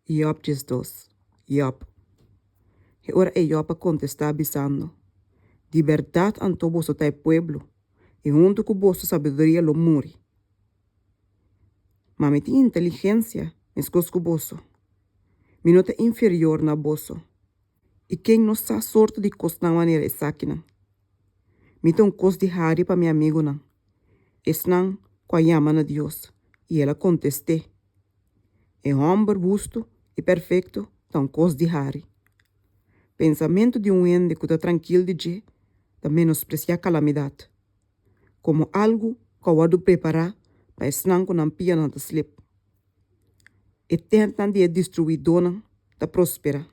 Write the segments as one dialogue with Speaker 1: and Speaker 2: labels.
Speaker 1: Yòb 12, Yòb. E ora ei Yòb a kontestá, bisando, Di bèrdat anto boso ta e pueblo, i huntu ku boso sabiduria lo muri. Ma mi tin inteligensia meskos ku boso. Mi no ta inferior na boso. I ken no sa sorto di kosnan manera esakinan? Mi ta un kos di hari pa mi amigunan, esnan ku a yama na Dios, i el a kontest'é. E hòmber hustu i perfekto ta un kos di hari. Pensamentu di un hende ku ta trankil di dje ta menospresiá kalamidat, komo algu ku a wòrdu prepará pa esnan ku nan pianan ta slip. E tèntnan di e destruidónan ta prosperá,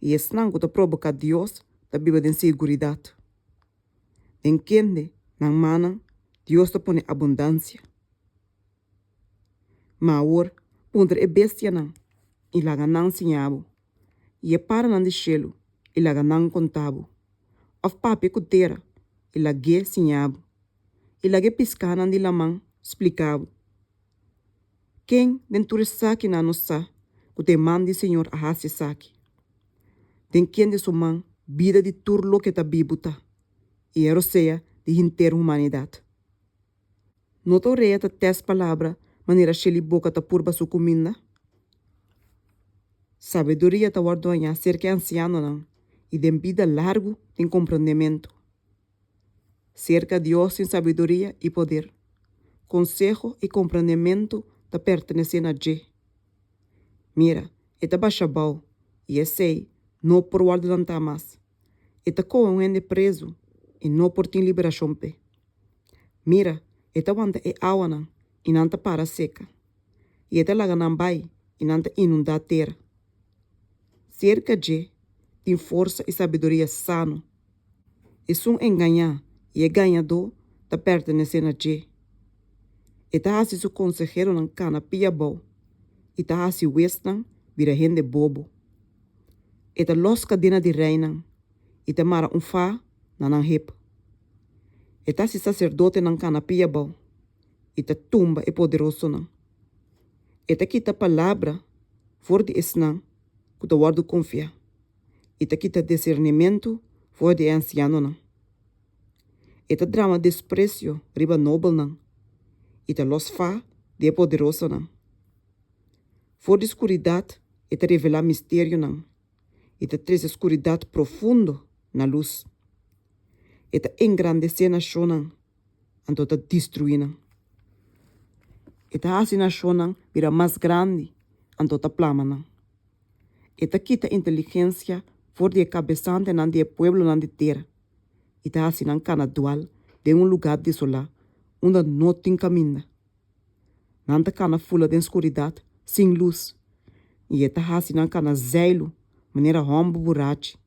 Speaker 1: i esnan ku ta proboká Dios ta biba den siguridat. Den kende nan mannan Dios ta pone abundansia. Ma awor, puntra e bestianan i laga nan siña bo, i e paranan di shelu i laga nan konta bo. Òf papia ku tera i lag'é siña bo, i laga e piskánan di laman splika bo. Ken den tur esakinan no sa ku ta e man di Señor a hasi esaki? Den kende su man bida di tur loke ta bibu ta, i e rosea di henter humanidat? No ta orea ta tèst palabra manera Shelly Boca ta purba su kuminda? Sabiduria ta wòrdu hañá serka e ansianonan i den bida largu tin komprondementu. Serka Dios tin sabiduria i poder. Konseho i komprondementu ta pertenesé na dje. Mira, e ta basha bou i esei no por wòrdu lantá mas. E ta kohe un hende prezu i no por tin liberashon p'e. Mira, e ta wanta e awanan, i nan ta para seka, i e ta laga nan bai, i nan ta inundá tera. Serka dje tin forsa i sabiduria sano. Esun engañá i e gañadó ta pertenesé na dje. E ta hasi su konseheronan kana pia abou i ta hasi huesnan bira hende bobo. E ta lòs kadena di reinan i ta mara un fa na nan hep. E ta hasi saserdotenan kana pia abou i ta tumba e poderosonan. E ta kita palabra for di esnan ku ta wòrdu konfiá i ta kita disernimentu for di e ansianonan. E ta drama despresio riba nobelnan i ta lòs fa di e poderosonan. For di skuridat e ta revelá misterionan i ta trese skuridat profundo na lus. E ta engrandesé nashonnan, anto ta destruí nan. E ta hasi nashonnan bira mas grandi, anto ta plama nan. E ta kita inteligensia for di e kabesantenan di e pueblonan di tera i ta hasi nan kana dual den un lugá desolá unda no tin kaminda. Nan ta kana fula den skuridat sin lus, i e ta hasi nan kana zeilu manera hòmber burachi.